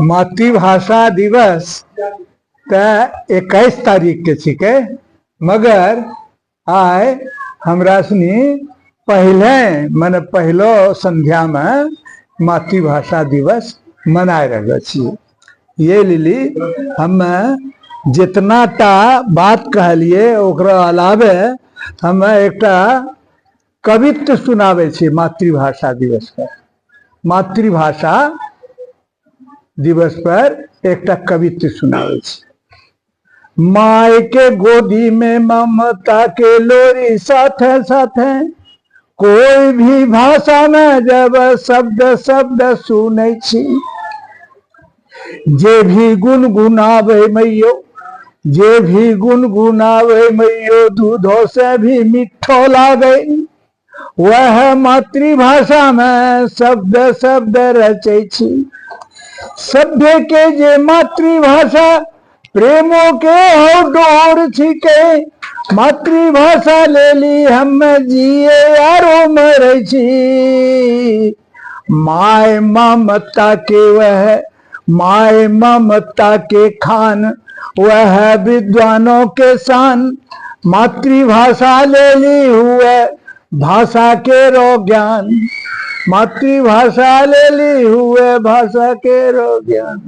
मातृभाषा दिवस तऽ 21 तारीख के छिकै, मगर आइ हमरा सनी पहिले मने पहिलो संध्या में मातृभाषा दिवस मनाय रहलो छियै। ये लिली हमे जितना टा बात कहलिए, ओकरा अलावे हमे एकटा कवित्व सुनाबै छी मातृभाषा दिवस पर। मातृभाषा दिवस पर एकटा कवित्व सुनाबै छी। माय के गोदी में ममता के लोरी साथे साथे, कोई भी भाषा में जब शब्द शब्द सुनै छी, जे भी गुनगुनावे मैयो, जे भी गुनगुनावे मैयो, दूधो से भी मिठो लागे, वह मातृभाषा में शब्द शब्द रचै छी। सभ्य के जे मातृभाषा प्रेमो के हो डोर छिकै, मातृभाषा लेली हम जिए आरो मरै छी। My ममता के वह, my ममता के खान, वह विद्वानों के शान, मातृभाषा लेली हुए भाषा के रो ज्ञान, मातृभाषा लेली हुए भाषा के रो ज्ञान।